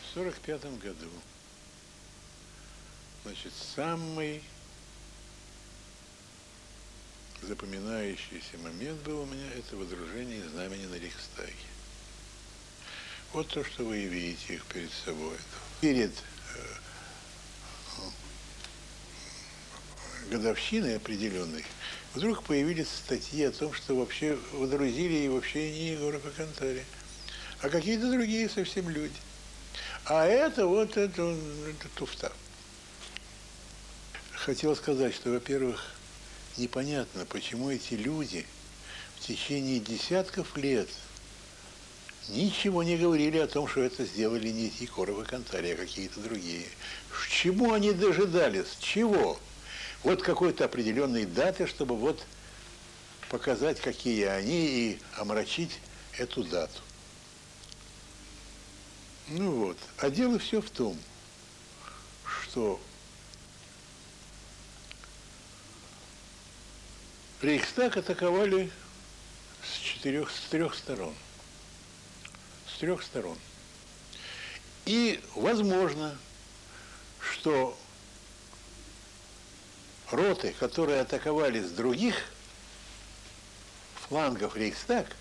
В 1945 году, значит, самый запоминающийся момент был у меня, это водружение знамени на Рейхстаге. Вот то, что вы видите их перед собой. Перед годовщиной определенной вдруг появились статьи о том, что вообще водрузили и вообще не Егора Кантари, а какие-то другие совсем люди. А это вот это, это туфта. Хотел сказать, что, во-первых, непонятно, почему эти люди в течение десятков лет ничего не говорили о том, что это сделали не Егоров и Кантари, а какие-то другие. Чему они дожидались? Чего? Вот какой-то определенной даты, чтобы вот показать, какие они, и омрачить эту дату. Ну вот. А дело все в том, что Рейхстаг атаковали с трех сторон. С трех сторон. И возможно, что роты, которые атаковали с других флангов Рейхстаг,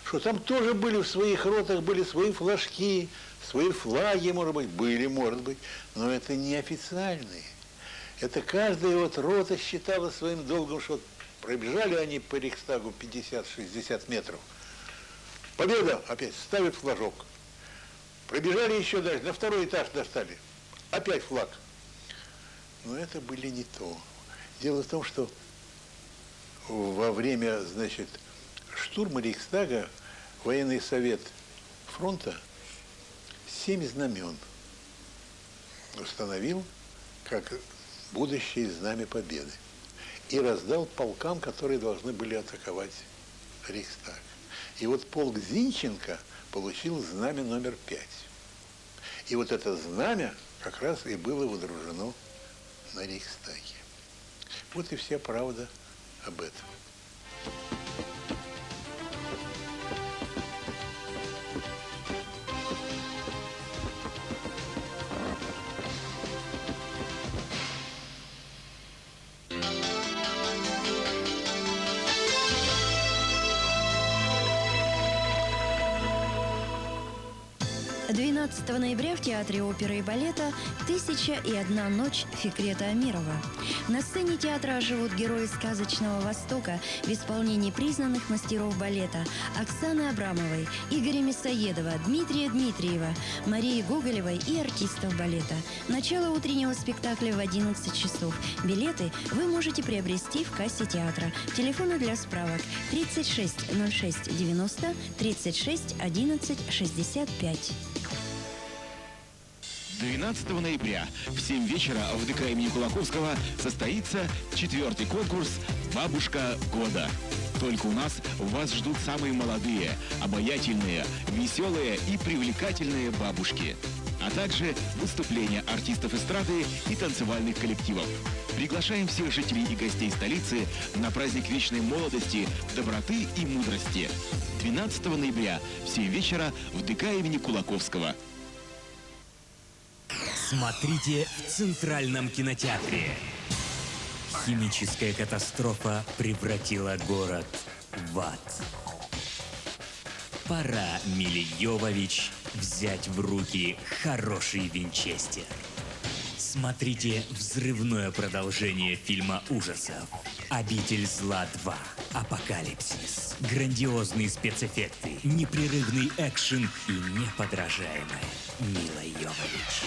что там тоже были в своих ротах, были свои флажки, свои флаги, может быть, были, может быть, но это не официальные. Это каждая вот рота считала своим долгом, что пробежали они по Рейхстагу 50-60 метров. Победа! Опять ставят флажок. Пробежали еще дальше, на второй этаж достали. Опять флаг. Но это были не то. Дело в том, что во время, значит, штурма Рейхстага военный совет фронта 7 знамен установил как будущее знамя победы и раздал полкам, которые должны были атаковать Рейхстаг. И вот полк Зинченко получил знамя номер 5. И вот это знамя как раз и было водружено на Рейхстаге. Вот и вся правда об этом. 12 ноября в Театре оперы и балета «Тысяча и одна ночь» Фикрета Амирова. На сцене театра оживут герои сказочного Востока в исполнении признанных мастеров балета Оксаны Абрамовой, Игоря Мясоедова, Дмитрия Дмитриева, Марии Гоголевой и артистов балета. Начало утреннего спектакля в 11 часов. Билеты вы можете приобрести в кассе театра. Телефоны для справок 36 06 90 36 11 65. 12 ноября в 7 вечера в ДК имени Кулаковского состоится четвертый конкурс «Бабушка года». Только у нас вас ждут самые молодые, обаятельные, веселые и привлекательные бабушки. А также выступления артистов эстрады и танцевальных коллективов. Приглашаем всех жителей и гостей столицы на праздник вечной молодости, доброты и мудрости. 12 ноября в 7 вечера в ДК имени Кулаковского. Смотрите в Центральном кинотеатре. Химическая катастрофа превратила город в ад. Пора, Миле Йовович, взять в руки хороший винчестер. Смотрите взрывное продолжение фильма ужасов «Обитель зла 2. Апокалипсис». Грандиозные спецэффекты, непрерывный экшен и неподражаемая Мила Йовович.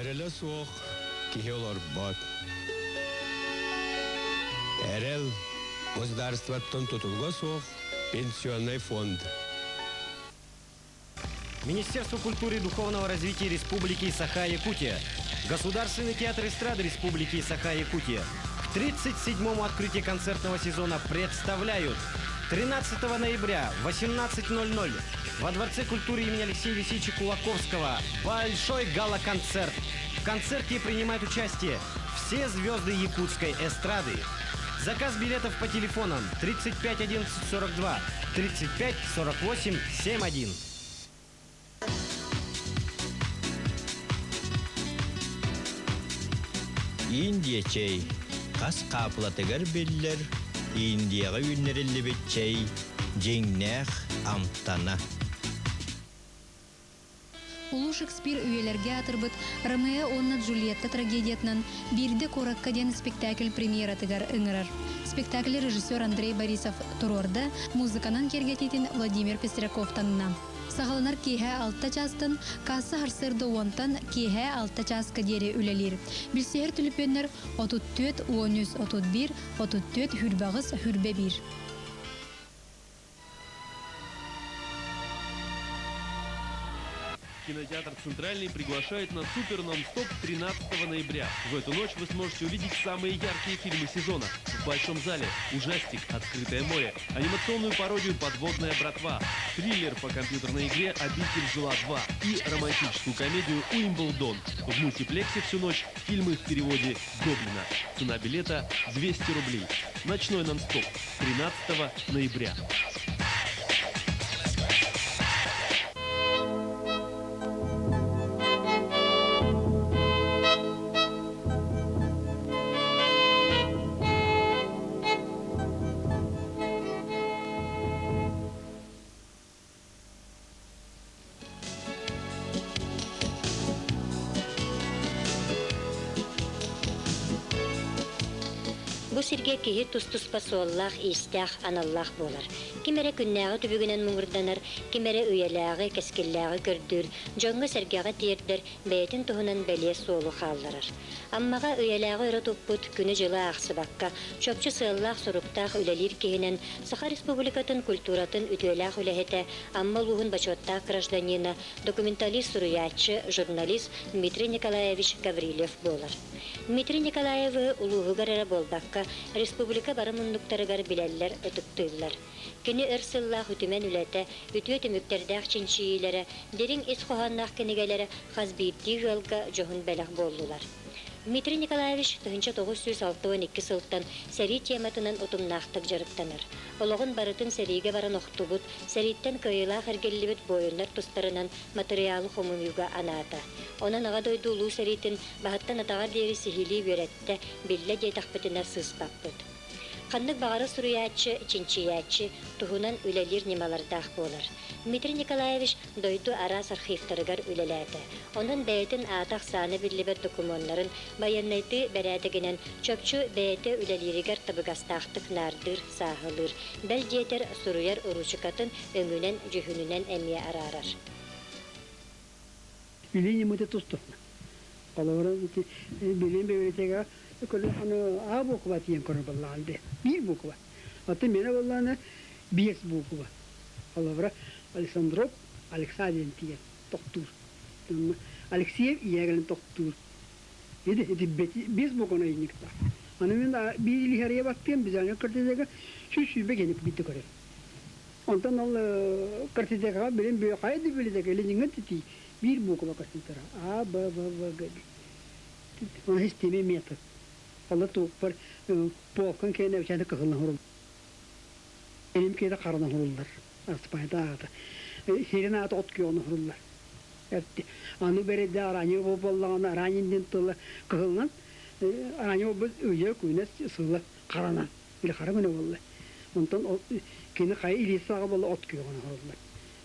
Эрэлэ суох киһи олорбот. Эрэл государствоттан тутулуга суох пенсионный фонд. Министерство культуры и духовного развития Республики Саха-Якутия. Государственный театр эстрады Республики Саха-Якутия. 37-му открытию концертного сезона представляют 13 ноября 18.00 во Дворце культуры имени Алексея Елисеевича Кулаковского большой гала-концерт. В концерте принимают участие все звезды якутской эстрады. Заказ билетов по телефонам 35 11 42, 35 48 71. Индия чэй хас хаапылатыгар биллэр Индияҕа үүннэриллибит чэй дьиҥнээх амтана. Улуу Шекспир үйэлэргэ аатырбыт Ромео уонна Джульетта трагедиятынан «Биирдэ куоракка» диэн спектакль премьератыгар ыҥырар. Спектакль режиссер Андрей Борисов туруорда, музыканан киэргэтиитин Владимир Пестряков таҥна. Саҕаланар киэһэ алта чаастан, касса сарсыарда уонтан киэһэ алта чааска диэри үлэлиир. Билсиһэр түлүпүөннэр 34 13 31 34 28 21. Кинотеатр «Центральный» приглашает на Супер Нон-Стоп 13 ноября. В эту ночь вы сможете увидеть самые яркие фильмы сезона. В Большом зале «Ужастик. Открытое море», анимационную пародию «Подводная братва», триллер по компьютерной игре «Обитель зла 2» и романтическую комедию «Уимблдон». В мультиплексе всю ночь фильмы в переводе Гоблина. Цена билета 200 рублей. Ночной нон-стоп 13 ноября. Бу сиргэ киһи тус-туспа суоллаах-иистээх, аналлаах буолар. Ким эрэ күннээҕи түбүгүнэн муҥурданар, ким эрэ үйэлээҕи, кэскиллээҕи көрдүүр, дьоҥҥо-сэргэҕэ тиэрдэр, бэйэтин туһунан бэлиэ суолу хаалларар. Аммаҕа үйэлээҕи өрө туппут, күнү-дьылы аахсыбакка, чопчу сыаллаах-соруктаах үлэлиир киһинэн Саха Республикатын культуратын үтүөлээх үлэһитэ, Амма улууһун бочуоттаах гражданина, документалист-суруйааччы, журналист Дмитрий Николаевич Гаврильев буолар. Дмитрий Николаевы улууһугар эрэ буолбакка, республика бары муннуктарыгар билэллэр, ытыктыыллар. Кини өр сыллаах үтүмэн үлэтэ, үтүө түмүктэрдээх чинчийиилэрэ, дириҥ ис хоһоонноох кинигэлэрэ хас биирдии ыалга дьоһун бэлэх буоллулар. Дмитрий Николаевич 1962 сылтан сэрии тематынан утумнаахтык дьарыктанар. Олоҕун барытын сэриигэ баран охтубут, сэрииттэн кыайыылаах эргиллибит буойуннар тустарынан матырыйаалы хомуйууга анаата. Онон Аҕа дойду Улуу сэриитин баһыттан атаҕар диэри сиһилии үөрэттэ, биллэ диэтэхпитинэ сыыспаппыт. Ханнык баҕарар суруйааччы, чинчийээччи туһунан үлэлиир ньымалардаах буолар. Дмитрий Николаевич дойду араас архивтарыгар үлэлээтэ. Онон бэйэтин аата-ахсаана биллибэт докумуоннарын байыаннайдыы бэрээдэгинэн чопчу бэйэтэ үлэлииригэр табыгастаахтык наардыыр, сааһылыыр. Бэл диэтэр, суруйар уруучукатын өҥүнэн-дьүһүнүнэн эмиэ араарар. Үлэ ньымата тус-туһунан. Холобура, ити билим библиотекаҕа аны А буукуба тиийэн көрөр буоллаҕын дии. Биир буукуба. Оттон миэнэ буоллаҕына биэс буукуба. Холобура, Александров Александр диэн тиийэн тохтуур. Алексеев ийэ кэлэн тохтуур. Ити ити биэс буукуна ыйынньыктаах. Аны мин биир илиһэрийэ баттыам, бизаҥа картотека 120 киһини биирдэ көрөбүн. Онтон ол картотекаҕа билин хайа да библиотека Ленинград титии биир буукуба көстүтэр А, Б, В, В, Г. Оны системе метод. Олла тууппар полкан киэнэ бичээнэ кыһыллан хурул. Элим киэнэ харанан хуруллар. Аспайда аата. Сирин аата от күйөҕүнэн хуруллар. Аны бэридэ араньы буоллаҕына араньын диэн тыла кыһылынан араньы буолбут ыйа күнэ сыла харанан били хара күнэ буолла. Онтон ол кини хайа илии саҕа буолла от күөҕүн оһороллор.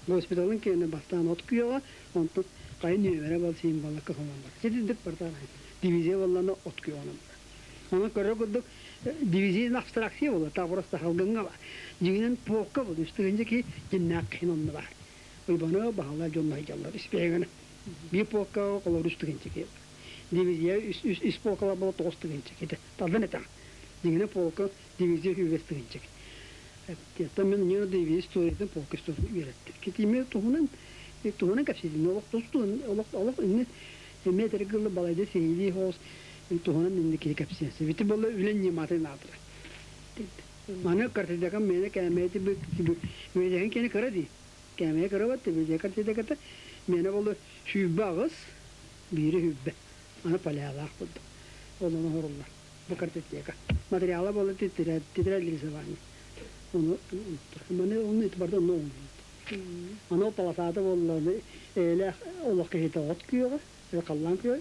Госпиталын киэнэ бастаан от күөҕэ, онтон хайа нүөмэрэ буол символа кыһылан бар. Ситирдик барытаан дивизия буоллана от күөҕүнэн бар. Онон көрөр курдук дивизия абстракция буолла, та просто халгыҥҥа бар. Дьиҥинэн полка буолла, үстүгүнчэ ки дьиннээх киһин онно бар. Уйбаны баһалар дьонно сылдьаллар испиэһигэнэ. Биир полка холобур үстүгүнчэ ки. Дивизия үс полкалар буола тоҕус тыһыынча киһи. Тардан этэҕин. Дьиҥинэ полка дивизия үгэс тыһыынча Оттон мин ньыа дивизия историятын полка историятын үөрэттим. Китиме туһунан туһунан кэпсиитин олох тус туһун олох олох инни эмиэ этэргэ дылы балайда сиһилии соҕус Туһунан инники кэпсиэн сөп. Ити буолла үлэ ньыматын аатыра. Маны картотекам миэнэ кээмэйэ библиотекаҥ киэнэ кыра дии. Кээмэйэ кыра батта библиотека картотеката миэнэ буолла 28, биири 20. Аны полялаах курдук. Ол ону оһоруллар. Бу картотека. Материала буолла тетрадь рисования. Ону маны ону ити барда онно оҥоһуллубут. Аны ол полосата буолла эйэлээх олох киһитэ от күөҕэ, халлаан күөҕэ,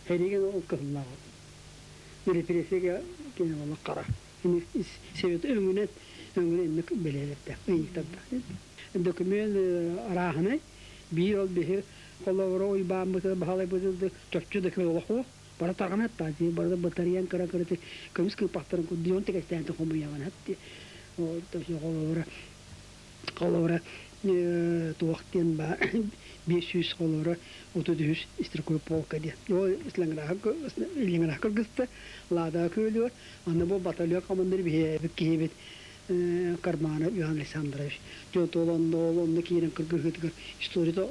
хэриген ол кыһыллаах от. Репрессия киэнэ буолла хара. Совет өҥүнэн өҥүнэн инник бэлиэлэрдээх, ыйыктардаах. Документ арааһынай, биир ол биһи холобура уйбааммыты баһалайбыты чопчу документ олох бары тарҕанат дии бары батарыйан кыра кыра көмүс кыыппахтарын курдук тикэстээн хомуйаҕын хатти холобура холобура туох диэн баа 500 холобура 33 строкой полка диэн ол Ленинградка кыргыста Лада күөлүгэр аны бу батальон командир биһиэбит киһибит Карманов Иван Александрович дьон онно ол онно киирэн кыргыһыытыгар историята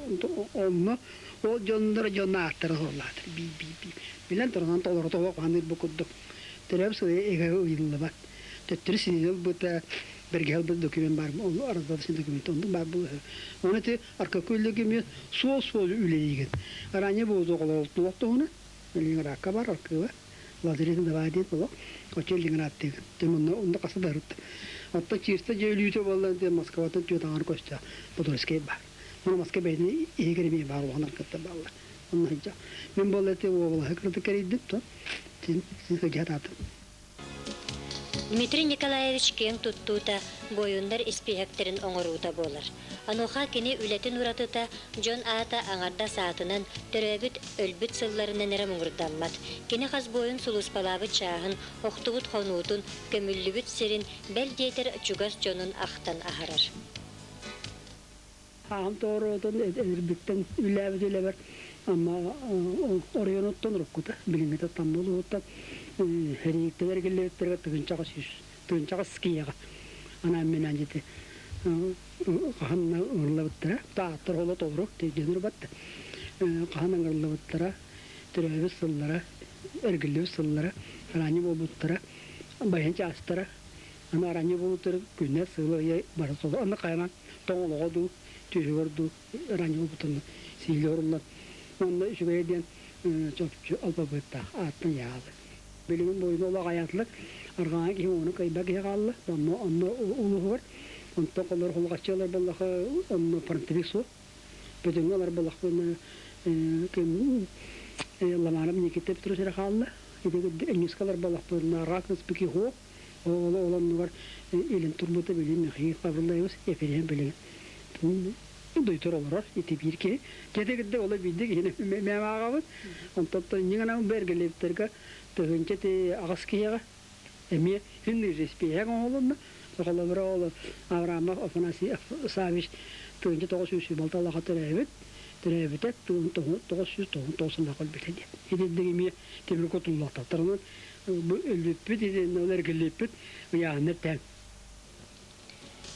онно ол дьонноро дьон ааттара суоллаатыр би би би билэн туран толору тоҕо ханыыр бу курдук төрөөбүт сылы эгэ ыйыллыбат төттөрү синил ылбыта бэргэһэ ылбыт документ бар ол раздаточный документ оннук баар буолуо оны ти аркакүллүгү суол суол үлэлиигин ранее буолду олохтоһуна Ленинградка бар аркыыба Лазарев давай диэн олох оччо Ленинградтыгын тем онно онно хаса да ырытта оттон чисто дьэ өлүүтэ буолла диэн Москваттан түөрт аҥар көстө Подольскай баар Ону Москва бэйэтин иһигэр эмиэ баар улахан аркыттар бааллар онно сылдьа мин буолла ити уобалаһы кырдык кэрийдим то син син сылдьа сатаатым. Дмитрий Николаевич киэҥ туттуута буойуннар испииһэктэрин оҥоруута буолар. Онуоха кини үлэтин уратыта дьон аата аҥардас аатынан, төрөөбүт, өлбүт сылларынан эрэ муҥурдаммат. Кини хас буойун сулууспалаабыт чааһын, охтубут хонуутун, көмүллүбүт сирин, бэл диэтэр чугас дьонун ахтан аһарар. Аҕам тоҕороотун эдэрбиттэн үлээбит үлэбэр Амма оройуонуттан уруккута, билиҥҥитэ Тамма улууһуттан Эрииттэн эргиллибиттэргэ тыһыынчаҕа сүүс тыһыынчаҕа скияҕа анаан минээн дьити хаһан ыҥырыллыбыттара тааттар оло толору тейден ырбатта хаһан ыҥырыллыбыттара төрөөбүт сыллара эргиллибит сыллара араанньы буолбуттара байан чаастара аны араанньы буолбуттара күнэ сылы ыйа бары соло аны хайанан тоҥолоҕо дуу, түөһүгэр дуу ыраанньы сиилэ оруллан уонна үчүгэйэ диэн чопчу алпабыттаах ааттан яалы. Билигин бойуна олох аятылар арҕааҥы киһи ону кыайба киһи хаалла онно онно улуһугар онтон холлор холҕаччылар боллаха онно фронтовик суох бөдөҥҥө алар боллахпына ким Ламанов Никита Петрович эрэ хаалла ити энньискалар боллахпына рак спики хуох Ол оннугар илин турбута билин Михаил Гаврилович Ефимов билигин дойдутугар олорор ити биир киһи. Кэтэ кытта ола биирдэ киһини мээм ааҕабыт. Онтон ньыҥана бэргэлиэбиттэргэ тыһыынча ти аҕыс киһиэҕэ эмиэ финныжеспиэһэҥ оҥоһулунна. Холобура ол Авраамов Афанасий Савич 1936 алаха төрөөбүт. Төрөөбүтэ 1999 сыллаах өлбүтэ диэн. Итинник эмиэ тимир кутуллахтарынан бу өлбүппүт итиннэ эргиллиппит ыйааһыннар тэҥ.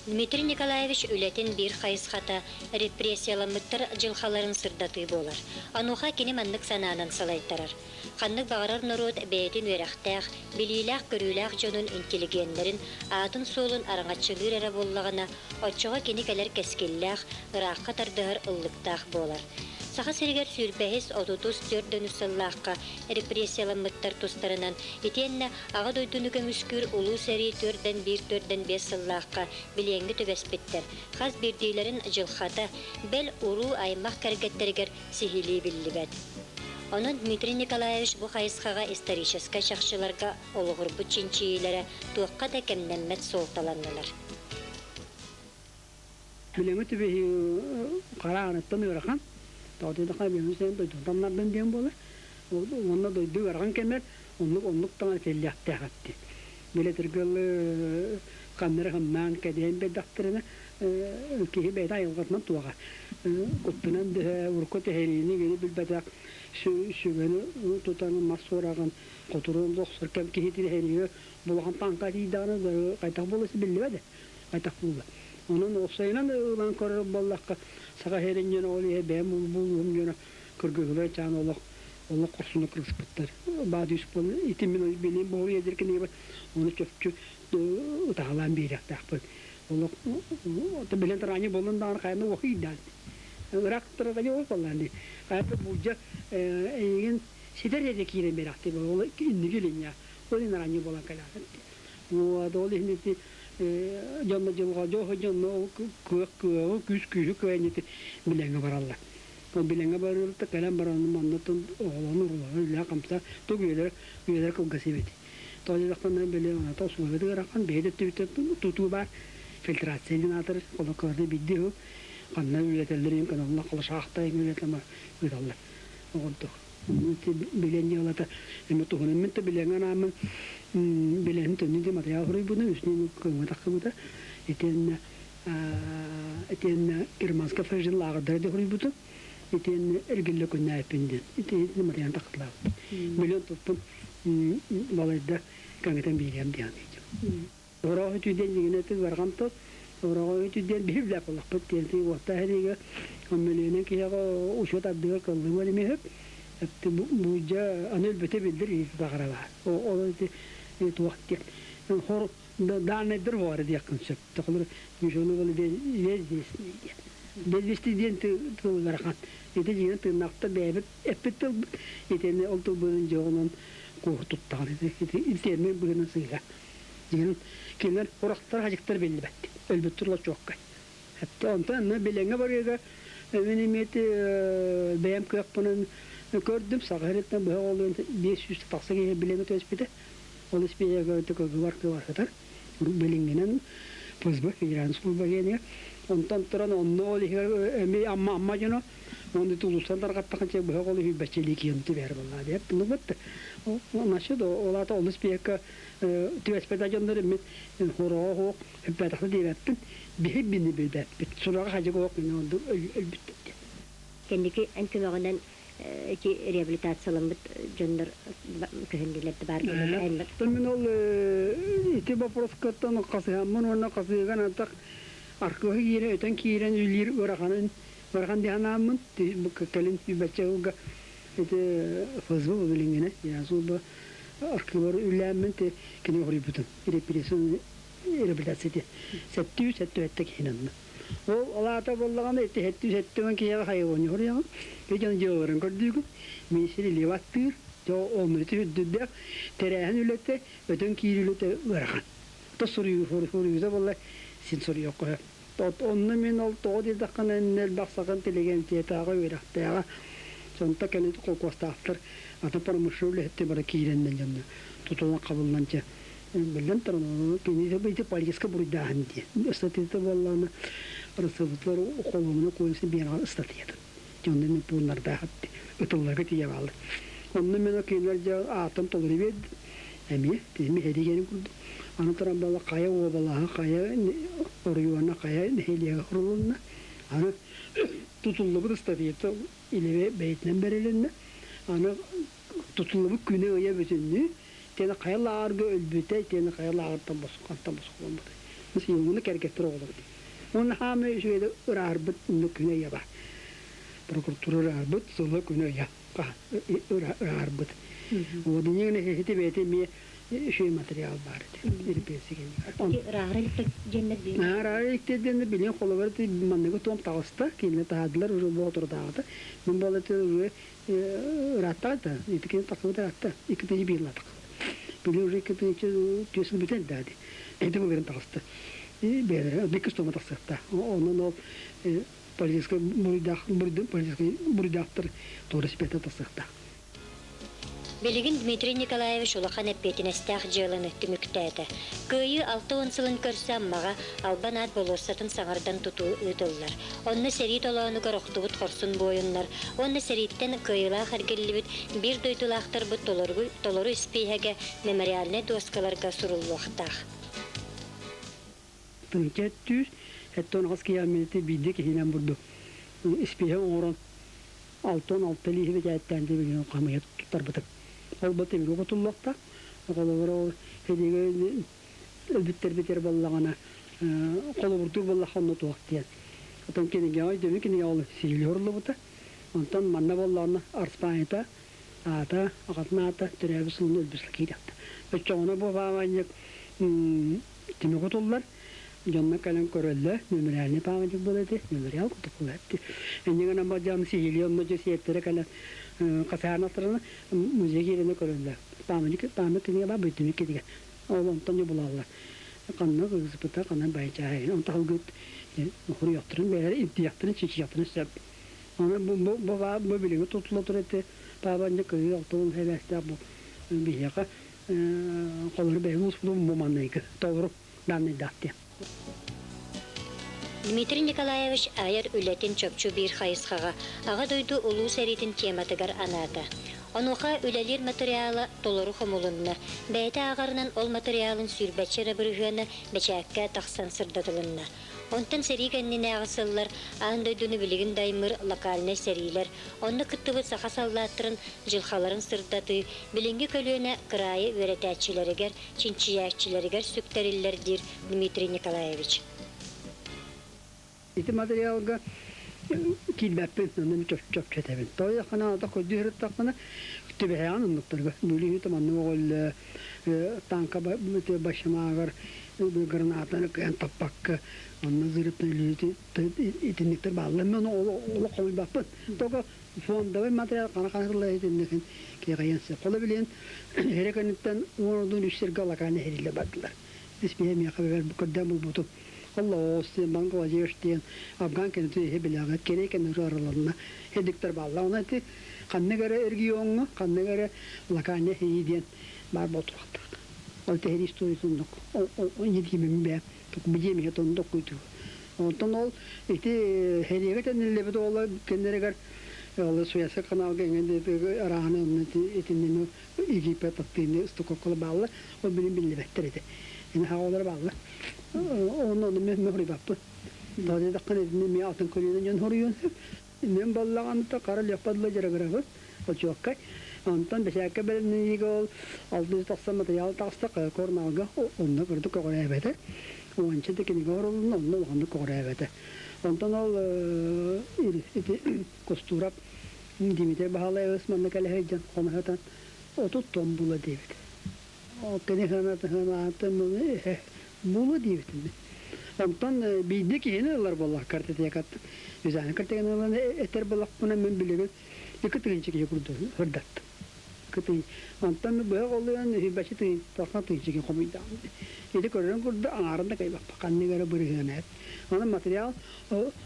Дмитрий Николаевич үлэтин биир хайысхата репрессияламмыттар дьылҕаларын сырдатыы буолар. Онуоха кини маннык санаанан салайтарар. Ханнык баҕарар норуот бэйэтин үөрэхтээх, билиилээх-көрүүлээх дьонун интеллигеннэрин аатын-суолун араҥаччылыыр эрэ буоллаҕына, оччоҕо кини кэлэр кэскиллээх, ыраахха тардыһар ыллыктаах буолар. Саха сиригэр сүүрбэһис, отутус, төрдөнүс сыллаахха репрессияламмыттар тустарынан итиэннэ Аҕа дойдуну көмүскүүр Улуу сэрии төрдөн биир төрдөн биэс сыллаахха билиэҥҥэ түбэспиттэр хас биирдиилэрин дьылҕата, бэл уруу-аймах кэргэттэригэр сиһилии биллибэт. Онон Дмитрий Николаевич бу хайысхаҕа историческай чахчыларга олоҕурбут чинчийиилэрэ туохха да кэмнэммэт суолталаннылар. Билиҥҥи түбэһии хара ааныттан ыарахан. Тоҕо диэтэххэ, билиҥҥи сирин дойдутун таннардым диэн буолар. Уонна дойду ыарахан кэмэр оннук оннук таҥара этиллиэхтээх эттин. Били этэргэ ханна эрэ ханнаан кэдэһэн биэрдэхтэринэ киһи бэйэтэ айылҕатынан туоҕа. Куттанан дөһө урукку тэһэриини кини билбэтэх сүгэни тутан мас суораҕын хотуруун охсор кэм киһи тирэһэриигэ булахан тааҥка тиийдэҕинэ хайдах буолуо биллибэт хайдах буолла. Онон уопсайынан ылан көрөр буоллахха, саха сирин дьоно ол иһэ бэйэм булуум дьоно кыргыһыылар чаан олох Олох хорсуннук кыргыспыттар. Баадыыс буолла. Ити мин билим бу едер кинигэ оны чопчу ытаалаан биэриэхтээхпин. Олох билэн тараанньы буолан даҕаны хайаны уохуйдаан. Ыраах турарга ол буоллаан дии. Хайата буулдьа эйигин ситэр эрэ киирэн биэрэхтии буолла. Ол инники илиҥҥэ. Ол иһин араанньы буолан кэлээхтэр. Вот ол иһин ити дьонно дьылҕа дьоһу дьонно кыах кыаҕы күүс күүһү кыайан ити билэҥҥэ бараллар. Ол билэҥҥэ барыылта кэлэн баран маннаттан оҕолону уруулары үлэ хамса туг үйэлэр үйэлэр кылгас эбит. Тоҕо диэтэххинэ били оната условията ыарахан бэйэ да өттүбүттэн тутуу баар фильтрация диэн аатырар холокоорду биирдии уһу ханна үлэтэллэрин каналла холошаахта үлэтама ыыталлар. Оҕонтох билэн дьыалата эми туһунан мин да билэҥҥэ анааммын билэһин төннү де материал хоруйбуна үснүн кыҥҥа тахсыбыта итиэннэ итиэннэ германскай фашизм лааҕырдара да хоруйбутум итиэннэ эргиллэ күннээппин диэн ити материал тахсылаабыт миллион туппун балайда кэҥэтэн биэриэм диэн Орооһу түүдэн дьиҥинэ барҕам тыл, орооһу түүдэн биһи билэр буоллахпыт диэн уоттаах сэриигэ мөлүйүөнэн киһиэхэ учуот ардыгар кыллыма эмиэ сөп. Буулдьа аны өлбөтө биллэр илиитэ таҕаралаах. Ол ити туох диэн хор дааннайдар буолар диэххин сөп. Холобур, Мишону было безвестный диэн. Безвестный диэн тыл ыарахан. Ити дьиҥинэ тыыннаахтар бэйэбит эппит тылбыт. Итиэннэ ол тылбытын дьоҕунан куоһу туттаҕын. Ити термин быһыынан сыыһа. Диэн кинилэр урахтар хадьыктар биллибэт. Өлбүттэр лочуокка. Онтон онно билэҥҥэ барыыга мин эмиэти бэйэм кыахпынан көрдүм. Саха сириттэн быһа олуон 500 тахса киһи билэҥҥэ түбэспитэ. Ол испииһэгэ кыбар кыбар сытар. Билиҥҥинэн ФСБ федеральная служба диэнигэ. Онтон туран онно ол иһигэр эми Амма Амма дьоно Оны тулусан тарҕаттахын чэ быһа ол үһүйбэччилии киэн түбэр буолла диэп тунубут. Насчет ол ата олус биэккэ түбэспэтэ дьоннор мин хороҕо хоох өппөтөхтө диэбэппин биһи бини билбэппит сураҕа хадьык оох мин онду өлбүттэр диэн. Кэнники эн көмөҕүнэн ити реабилитацияламмыт дьоннор көһүннүлэр да баар буоллар. Мин ол ити вопроскаттан хасыһаммын уонна хасыһыган антах аркыһы киирэн өтөн киирэн үллиир ыараханын ыарахан диэн ааммын кэлин сүүрбэччэ сылга ити ФСБ билиҥҥинэ служба архивар үллээммин те кини хоруйбутум репрессия реабилитация сэттүү сэттүөттэ киһинэн ол алаата буоллаҕына ити сэттүү сэттүөн киһиэхэ хайыгони хоруйаҕын дьон дьыалаларын көрдүүгүн министр леваттыыр онну ити үрдүрдээх тэрээһин үлэтэ өтөн киирии үлэтэ ыарахан то суруйуу суруйуута буолла син суруйуохха Онно мин ол тоҕо диэтэххинэ элбэх саха интеллигенциятааҕа, үөрэхтээҕэ, сонто кэлин холкуостаахтар атын промышленнай үлэһиттэр бары киирэннэр дьонно тутулан хабыллан чэ биллэн туран кини ити политическай буруйдааһын диэн ыстатыйата буоллаҕына Россиябытыгар холуобунай кодексын биэрэҕэр ыстатыйатын дьонно мин пууннардаах ытылларга тиийэ бааллар. Онно мин кинилэр дьэ ааттан толору биэрдим. Эмиэ кини эригэрин курдук. Аны туран буолла хайа уобалаһа, хайа оройуона, хайа нэһилиэгэ курулунна. Аны тутуллубут ыстатыйата илэбэ бэйэтинэн бэрилиннэ. Аны тутуллубут күнэ ыйа бүтүннүү тиэнэ хайа лааҕырга өлбүтэ, тиэнэ хайа лааҕыртан босхонтон босхоломмута. Мыс кэргэттэр оҕолору. Уонна хаамай үчүгэйдик ыраарбыт күнэ ыйа бар. Прокуратура ыраарбыт сыла күнэ ыйа ыраарбыт. Вот иннигин ити бэйэтэ эмиэ үчүгэй материал баар этэ. Ырааһыра иликтэр диэннэр билин холобур манныгы туом таҕыста, кинилэр таһаардылар уже бу соторутааҕыта. Мин буолла уже ырааттаҕа ити кини тахсыбыт ыраатта икки тыһы биир тахсыбыт. Били уже икки тыһынча түөс сыл бүтэн да ити былырын таҕыста. Бэйэлэрэ иккис туома тахсыахта. Онон ол политическай буруйдаах политическай буруйдаахтар туора спектр тахсыахтаах. Билигин Дмитрий Николаевич улахан эппиэтинэстээх дьыаланы түмүктээтэ. Кыайыы 60 сылын көрсө Аммаҕа Албан аат болуоссатын саҥардан тутуу ыытыллар. Онно сэрии толоонугар охтубут хорсун буойуннар уонна сэрииттэн кыайыылаах эргиллибит биир дойдулаахтарбыт толору, толору испииһэгэ мемориальнай дуоскаларга суруллуохтаах. Тыһыынча түс, сэттэ аҕыс километр биирдэ киһинэн бурдук испииһэ оҥорон 66 лииһи бэчээттээн билигин хамыйа туттарбытым. Ол бу тимири кутуллуохтаах. Холобур, ол сэриигэ өлбүттэрбитигэр буоллаҕына, холобурдуур буоллахха онно туох диэн. Оттон кинигэҕэ өйдөбүл кинигэ ол сиһилии оҥоруллубута. Онтон манна буоллаҕына Арспаанньата Аата, аҕатын аата, төрөөбүт сылын өлбүт сыл киириэхтэ. Оччоҕуна бу пааматынньык тимир кутуллар, дьонно кэлэн көрөллөр, мемориальный памятник буолар этэ, мемориал курдук буолар этэ. Инньэ гынан бу дьон сиһилии онно дьэ сиэттэрэ кэлэн хасаанахтарына музей киирэнэ көрөллөр. Памятник, памятник кинигэ баар, бүттүмүт кинигэ. Ол онтон дьэ булаллар. Ханна кыргыспыта, ханна байчааһын. Онтон салгыы хоруйуохтарын бэйэлэрэ ирдиэхтэрин, чинчийиэхтэрин сөп. Аны бу, бу, бу, бу билиҥҥи тутулла турар этэ, паабанньа кыһыы 60 эбээстээх бу биһиэхэ холобур бэйэбит улууспутун бу манныйгы толору данныйдаах диэн. Дмитрий Николаевич айар үлэтин чопчу биир хайысхаҕа Аҕа дойду Улуу сэриитин тематыгар анаата. Онуоха үлэлиир матырыйаала толору хомулунна, бэйэтэ ааҕарынан ол матырыйаалын сүүрбэччэ эрэ бырыһыана бэчээккэ тахсан сырдатылынна. Онтон сэрии кэннинээҕи сыллар аан дойдуну билигин да аймыыр локальнай сэриилэр, онно кыттыбыт саха саллааттарын дьылҕаларын сырдатыы билиҥҥи көлүөнэ кыраайы үөрэтээччилэригэр, чинчийээччилэригэр сүктэриллэр диир Дмитрий Николаевич. Ити материалга киирбэппин, онно чопчу этэбин. Тоҕо ата көрдүү сырыттахпына, түбэһэҕин оннуктарга. Бүлүүһү маннык оҕолло, танка башымаагар гранатаны кыайан таппакка, онно зырыптан итинниктэр бааллар. Мен олох хомуйбаппын. Только фондовый материал қана қана итинникин киэҕэйэн сөп. Холо билин эрэ кэнниттэн уон үс сиргэ лакааны эриллэ бардылар. Бис миэхэ көрдөөн булбутум. Аллоос диэн, Бангладеш диэн, Афган кэннитин иһи билэҕит, кэрэй кэннин араланна эдиктэр баалла. Онон ити ханнык эрэ региоҥҥа, ханнык эрэ локальный хии диэн баар буолтурахтаах. Ол тэһири историятын едимим бэ, бидиэмиһэ тондок куйту. Онтон ол ити хериэгэ тэниллибит ола кеннеригэр ол Суэцкай каналга эҥин арааны итиннини Египет аттыыны стококкола баалла, ол билин биллибэттэр этэ. Ини хаҕалар баалла. Онно ону мен хоруйбаппын. Тоҕо диэтэххинэ итини эмиэ атын көлүөнэ дьон хоруйуон сөп. Мен баллаҕаныта хара леппадлы дьарыгырабын, очуоккай. Онтон бэсээккэ бэлэмнэниигэ ол 690 матырыйаал таҕыста корналга онно кырдык көҕүрээбэтэ. Уонча да кинигэ оҥорулунна, онно улаханнык көҕүрээбэтэ. Онтон ол ити Кустуурап Дмитрий Баһылайабыс манна кэлэ сылдьан хоно сытан 30 тонн була диэбит. Кини сыанатын буолуо диэбитим. Онтон биирдэ киһини ылар буоллах картотекаттан. Вязание картотеканы ылан этэр буоллахпына мен билигин 2 тыһыынча киһи курдук сырдаттым. Онтон быһа олуйан үһүбэчи тыһын 90 тыһыынча киһи хомуйдаҕым. Ити көрөрүн курдук аҥаарын да кыайбаппа ханнык эрэ бырыһыана эт. Онон материал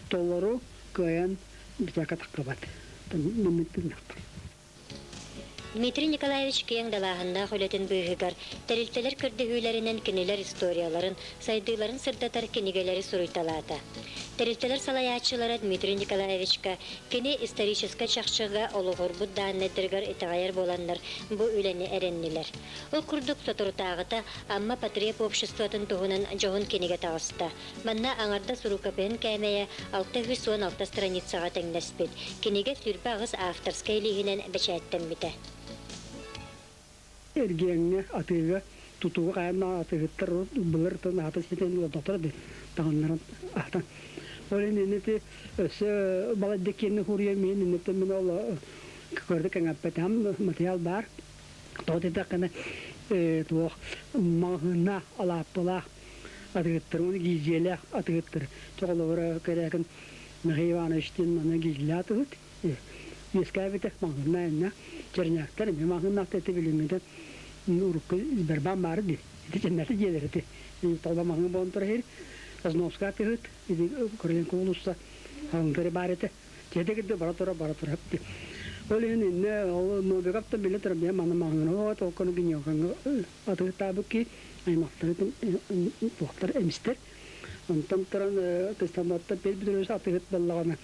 толору кыайан битээкэ таххыбат. Мин тыыннахпын. Дмитрий Николаевич киэҥ далааһыннаах үлэтин быыһыгар тэрилтэлэр көрдөһүүлэринэн кинилэр историяларын, сайдыыларын сырдатар кинигэлэри суруйталаата. Тэрилтэлэр салайааччылара Дмитрий Николаевичка кини историческай чахчыга олоҕурбут дааннайдарыгар итэҕэйэр буоланнар бу үлэни эрэннилэр. Ол курдук соторутааҕыта Амма потреб обществотын туһунан дьоһун кинигэ таҕыста. Манна аҥардас рукопиһын кээмэйэ 616 страницаҕа тэҥнэспит. Кинигэ 28 авторскай илииһинэн бэчээттэммитэ. Эргиэҥҥэ, атыыга, тутууга хайаан да атыыһыттар былыр аата ситэн олордохторо дии таҥыннаран аһатан. Ол иһин ити өссө балайда киэнни хуруйа миин инниттэн мин ол көрдө кэҥэппэтэҕим материал баар. Тоҕо диэтэххинэ туох маҕаһыыннаах, алааппалаах атыыһыттар уонна гиилдьийэлээх атыыһыттар. Чэ холобура кэрээкин Михаил Иванович диэн манна гиилдьилээх атыыһыт үөскээбитэ маҕаһыыннаах иннэ Черняктар эмиэ маҕаһыыннаахтар ити билиҥҥитэ урукку Сбербаан баара дии. Ити чэннэти дьиэлэр ити толба маҕаһыын буолан турар иһир. Казновскай атыыһыт ити Короленко уулусса халыҥтары баар этэ. Дьиэтэ кирдэ бара тура бара тура Ол иһин иннэ ол Новиковтан билэ турар бэйэм аны маҕаһыына оҕо толкону гиньокаҥҥа атыыһыттаабыт кии аймахтары туохтар эмистэр. Онтон туран Кыстамбаттан Петр Петрович атыыһыт буоллаҕына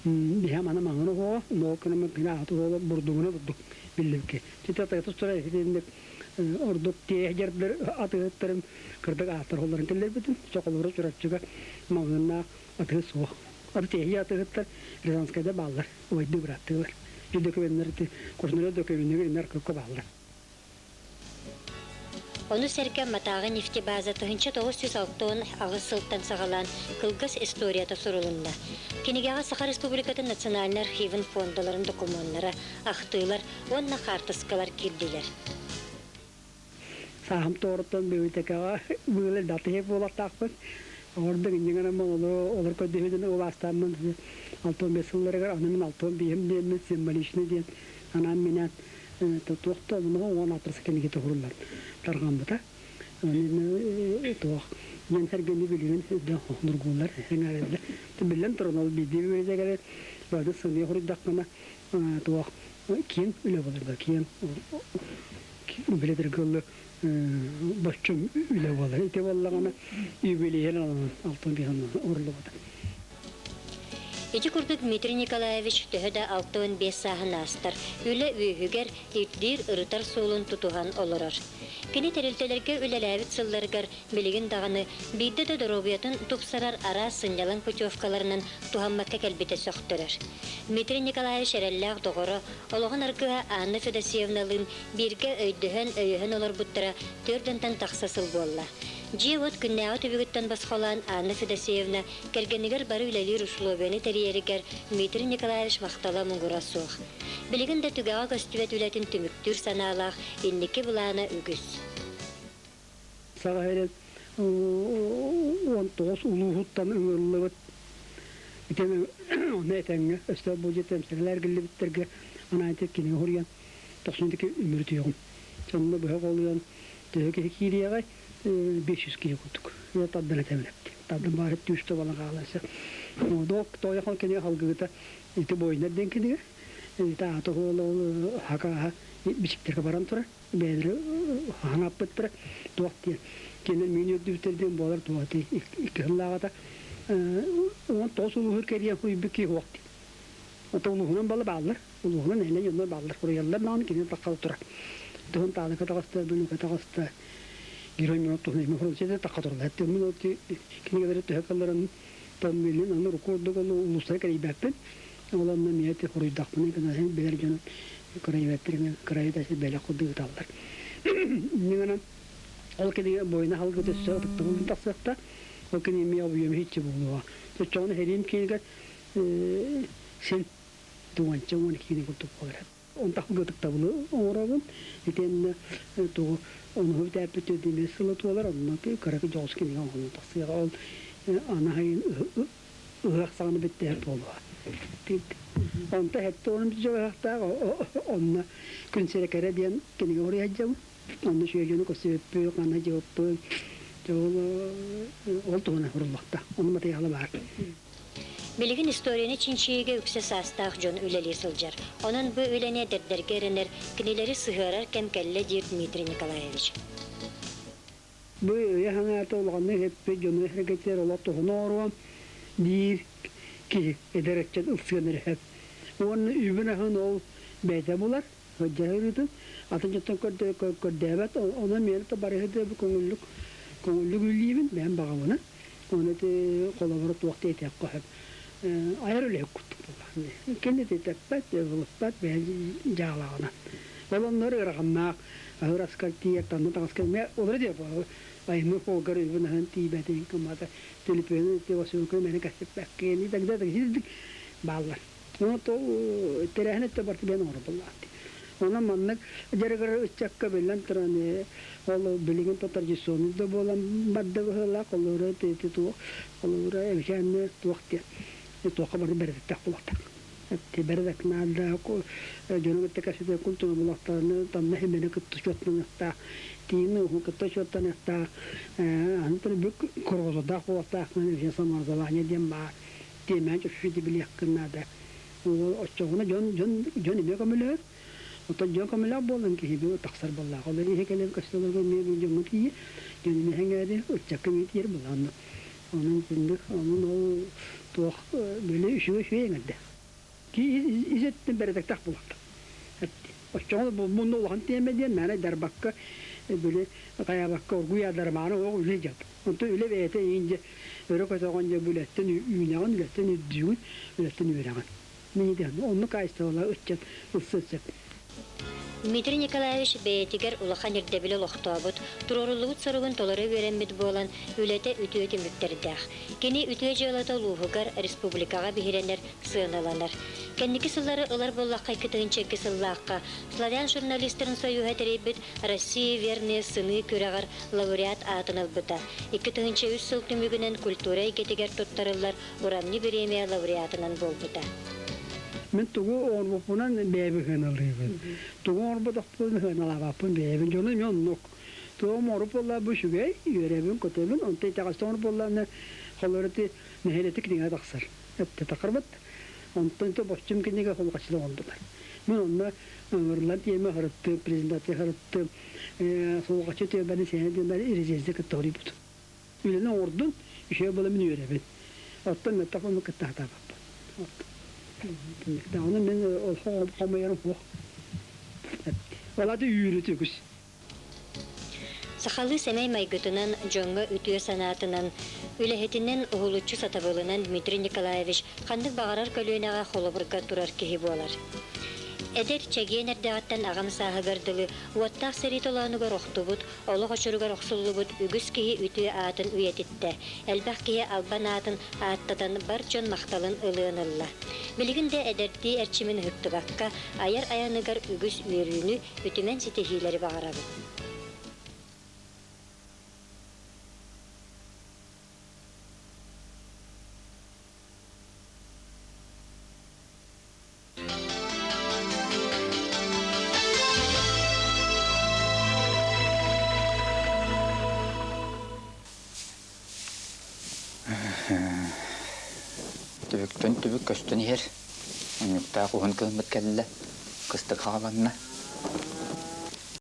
биһэм аны маҥан оһоҕо нуоккана гына ааты уола бурдугуна бурдук биллибикки. Сити атыыһыт тура итинник ордук тиэһ дьардар атыыһыттарын кырдык ааттар холлорун киллэрбитим. Чоколору Чурапчыга маҕаһыыннаах атыыһыт суох. Аты тиэһии атыыһыттар Рязанскайда бааллар, убайдыы бырааттыылар. Ити документнар ити Кушнарев документныгар иннэр кыкка бааллар. Ону сэргэ Амматааҕы нефтебаза 1968 сылтан саҕалаан кылгас историята сурулунна. Кинигэҕэ Саха Республикатын Национальнай архивын фондаларын докумуоннара, ахтыылар уонна хаартыскалар киирдилэр. Сааһым туоруттан библиотекаҕа быыл элбэхтик буолуохтаахпын. Ордук инньэ гынан олор көрдөһүүтүн улаастааммын 65 сылларыгар аны мин 65 диэммин символичный диэн анаан минээн туох да уон алтыс кинигэ туһуруллан тарҕаммыта. Туох диэн сэргэни билигин нургууллар эҥээрэллэр. Биллэн туран ол биирдии библиотекалар бары сыныйа хоруйдаххына туох киэҥ үлэ буолар киэҥ билэтэргэ боччум үлэ буолар. Ити буоллаҕына юбилейин алтан биһан уруллубута. Ити курдук Дмитрий Николаевич төһө да 65 сааһын аастар, үлэ үөһүгэр ирдиир ырытар суолун тутуһан олорор. Кини тэрилтэлэргэ үлэлээбит сылларыгар билигин даҕаны биирдэ да доруобуйатын тупсарар араас сынньалаҥ путевкаларынан туһаммакка кэлбитэ сөхтөрөр. Дмитрий Николаевич эрэллээх доҕоро, олоҕун аргыһа Анна Федосеевналыын бииргэ өйдөһөн, өйөһөн олорбуттара түөрт тахса сыл буолла. Дьиэ-уот күннээҕи түбүгүттэн босхолоон Анна Федосеевна кэргэнигэр бары үлэлиир условияны тэрийэригэр Дмитрий Николаевич махтала муҥура суох. Билигин да түгэҕэ көстүбэт үлэтин түмүктүүр санаалаах инники былаана үгүс. Саха сирин 19 улууһуттан ыҥырыллыбыт итини этэҥҥэ өстөөх бу дьиэ эмсэгэлэр киллибиттэргэ анаан кинигэ суруйан тохсунньу үмүрүтүөҕүм. Сонно быһа холуйан төһө киһи киириэҕэй 500 киһи курдук. Тардан этэбин эпти. Тардан баары түүстэ балан хааланса. Док тойохон кинигэ халгыыта ити буойунар диэн кинигэ. Ити аата ол хакааха бичиктерге баран турар. Бэйэлэри ханааппыттара туох диэн. Кинилэр миин үрдүбүттэр диэн буолар туох икки сыллааҕыта 19 улууһур кэрийэн хуйбут киһи суох диэн. Ото улууһунан бала бааллар. Улууһунан элэ дьоннор бааллар. Хуруйаллар даҕаны кинини таххал турар. Туһун таалыка таҕыста, бүлүүкэ таҕыста. Герой минут туһун эми хуруйса тахха турла. Мин ол кинигэлэри төһө калларын там милин аны рекордук ол улуустары кэрийбэппин. Ол онно миэти хуруйдахпын гына билэр дьону кырайбаттыр кырайда бэлэх курдук ыталлар. Нигана ол кинигэ бойна халгы төссө ытыктабылын тахсыахта. Ол кинигэ миэ обуйум хитчи буолуо. Төччөҕүнэ херим кинигэ син туонча уон киини курдук буолар. Онтах ытыктабылы оҥоробун. Итиэннэ тугу ону бүтээппит диме сыла туолар онно кыракы дьоҕус кинигэ оҥорон тахсыаҕа. Ол анаһайын ыһыах саҕана бүттээх буолуо. Онто хэтте onun дьоҕуһахтаах онно күн сирэкэрэ диэн кинигэ уруйаджабын. Онно сүөдьүнү көсүөппү, ханна жоппу, ол туһуна уруллахта. Оны матыйаала баар. Билигин историяны чинчийиигэ үксэ саастаах дьон үлэлии сылдьар. Онон бу үлэни эдэрдэргэ эрэнэр, кинилэри сыһыарар кэм кэллэ диир Дмитрий Николаевич. Бу өйө хаҥаата улаҕаннык эппит дьону эргэтэр олох туһуна оруон диир киһи эдэр ыччат ылсыан эрэ. Уонна үбүн аһын ол бэйэтэ булар, сылдьар атын дьонтон көрдөөбөт, онон миэнэ да барыһы бу көҥүллүк көҥүллүк үллиибин бэйэм баҕабына. Оны холобура туох диэтиэх көһөп. Айар үлэһит курдук буолла. Кини тэппэт, ылыппат бэйэ дьаалаҕына. Ол оннор ыараханнаах аһыр аскар тиийэр танна таҥаска мэ олор диэ айымы холгар үбүн аһын тиийбэтин кымата төлөпүөнү те мэни кэсиппэккин и так далее бааллар. Оны то тэрээһин этте барты бен оҥоро буллаатти. Онон маннык дьарыгыр ыччакка биллэн туран ол билигин то традиционный да буолан барда быһыылаах олору ти туох олору эбишээнне туох диэн туохха бары бэрдиттэх булахтар. Бэрдек наада дьону кытта кэсите культура булахтарны тамна химени кытта чуоттаныахтаах тиини уху кытта чуоттаныахтаах аны бүк коргозодаах булахтаах мен самообразование диэн баар тиэмээн чөчү билиэхкин наада. Ол оччоҕуна дьон дьон дьон эмиэ көмөлөһөр. Оттон дьон көмөлөөх буолан киһи бу тахсар буоллаах. Ол иһи кэлэн көстөлөргө эмиэ дьоҥҥо тиийэр, дьон эмиэ хэҥээри, ыччакка эмиэ тиийэр буолаанна. Онон күндүк, онон ол туох били үчүгэй үчүгэй эҥэрдэ. Ки изеттен бэрэтектах булахта. Оччоҕуна мунну улахан тиэмэ диэн мээнэ дарбакка били хайаабакка оргуй дармааны оҕо үлэ дьап. Онтон үлэ бэйэтэ иинже өрө көтөҕөн дьэ үлэттэн үүнэҕин, үлэттэн үрдүүгүн, үлэттэн үөрэҕин. Мин диэн оннук айсталала ыччат ылсыт сөп. Дмитрий Николаевич бэйэтигэр улахан ирдэбили олохтообут, туруоруллубут соругун толоро үөрэммит буолан, үлэтэ үтүө түмүктэрдээх. Кини үтүө дьыалата улууһугар, республикаҕа биһирэнэр, сыаналанар. Кэнники сыллары ылар буоллахха 2002 сыллаахха Славян журналистарын союһа тэрийбит России верные сыны күрэҕэр лауреат аатын ылбыта. 2003 сыл түмүгүнэн культура эйгэтигэр туттарыллар Урамньы бириэмийэ лауреатынан буолбута. Мин тугу оҥорбуппунан бэйэбин сыаналыыбын. Тугу оҥорботохпун сыаналаабаппын бэйэбин. Дьону эмиэ оннук. Тугу оҥорбут буоллар бу үчүгэй, үөрэбин, көтөбүн, онтон итэҕэстэн оҥорбут буоллаҕына, холобур ити нэһилиэктик кинигэ тахсар. Эттэ тахарбыт. Онтон то боччум кинигэ холҕаччыта оҥордулар. Мин онно ыҥырыллан тиэмэ сырыттым, презентация сырыттым, холҕаччы тиэмэни сэһэн диэн резенция кытта хоруйбутум. Үлэни оҥордун, үчүгэй буола мин үөрэбин. Оттон мөлтөх буолан кытта сатаабаппын. Даҕаны мин ол хомуйарым суох. Ол аата үүрүт үгүс. Сахалыы сэмэй майгытынан, дьоҥҥо үтүө санаатынан, үлэһитинэн, уһулуччу сатабылынан Дмитрий Николаевич ханнык баҕарар көлүөнэҕэ холобурга турар киһи буолар. Эдэр, чэгиэн эрдэҕиттэн аҕам сааһыгар дылы уоттаах сэрии толоонугар охтубут, олох очуругар охсуллубут үгүс киһи үтүө аатын үйэтиттэ, элбэх киһи албан аатын ааттатан бар дьон махталын ылыан ылла. Билигин да эдэрдии эрчимин ыһыктыбакка, айар айаныгар үгүс үөрүүнү, үтүмэн ситиһиилэри баҕарабын. Түбүктэн түбүк көстөн иһэр. Унньуктаах уһун кыһыммыт кэллэ. Кыстык хааланна.